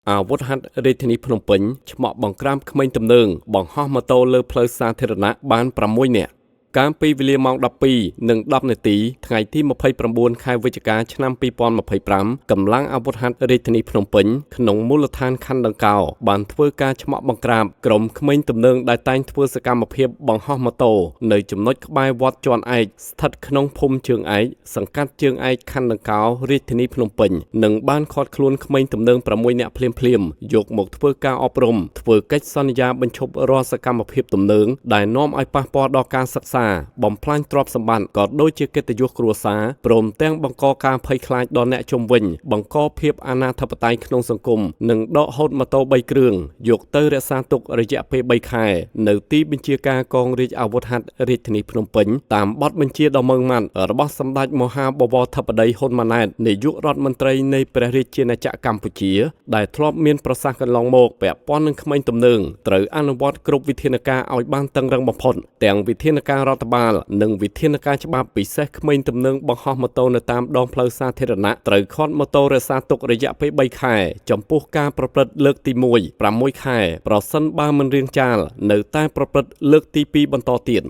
អាវុធហត្ថរាជធានីភ្នំពេញឆ្មក់បង្ក្រាបក្មេងទំនើងបង្ហោះម៉ូតូលើផ្លូវសាធារណៈបាន6នាក់កាលពីវេលាម៉ោង12និង10នាទីថ្ងៃទី29ខែវិច្ឆិកាឆ្នាំ2025កម្លាំងអាវុធហត្ថរាជធានីភ្នំពេញក្នុងមូលដ្ឋានខណ្ឌដង្កោបានធ្វើការឆ្មក់បង្ក្រាបក្រុមក្មេងទំនើងដែលតែងធ្វើសកម្មភាពបង្ហោះម៉ូតូនៅចំណុចក្បែរវត្តជាន់ឯកស្ថិតក្នុងភូមិជើងឯកសង្កាត់ជើងឯកខណ្ឌដង្កោរាជធានីភ្នំពេញនិងបានឃាត់ខ្លួនក្មេងទំនើង6នាក់ភ្លាមៗយកមកធ្វើការអប់រំធ្វើកិច្ចសន្យាបញ្ឈប់រាល់សកម្មភាពទំនើងដែលនាំឲ្យប៉ះពាល់ដល់ការសិក្សាបំផ្លាញទ្រព្យសម្បត្តិក៏ដូចជាកិត្តិយសគ្រួសារព្រមទាំងបង្កការភ័យខ្លាចដល់អ្នកជុំវិញបង្កភាពអនាធិបតេយ្យក្នុងសង្គមនិងដកហូតម៉ូតូ3គ្រឿងយកទៅរក្សាទុករយៈពេល3ខែនៅទីបញ្ជាការកងរាជអាវុធហត្ថរាជធានីភ្នំពេញតាមបទបញ្ជាដ៏ម៉ឺងម៉ាត់របស់សម្ដេចមហាបវរធិបតីហ៊ុនម៉ាណែតនាយករដ្ឋមន្ត្រីនៃព្រះរាជាណាចក្រកម្ពុជាដែលធ្លាប់មានប្រសាសន៍កន្លងមកពាក់ព័ន្ធនឹងក្មេងទំនើងត្រូវអនុវត្តគ្រប់វិធានការឲ្យបានតឹងរឹងបំផុតទាំងវិធានការរដ្ឋបាលនិងវិធានការច្បាប់ពិសេសក្មេងទំនើងបង្ហោះម៉ូតូនៅតាមដងផ្លូវសាធារណៈត្រូវឃាត់ម៉ូតូរក្សាទុករយៈពេល3ខែចំពោះការប្រព្រឹត្តលើកទី1 6ខែប្រសិនបើមិនរាងចាលនៅតែប្រព្រឹត្តលើកទី2បន្តទៀត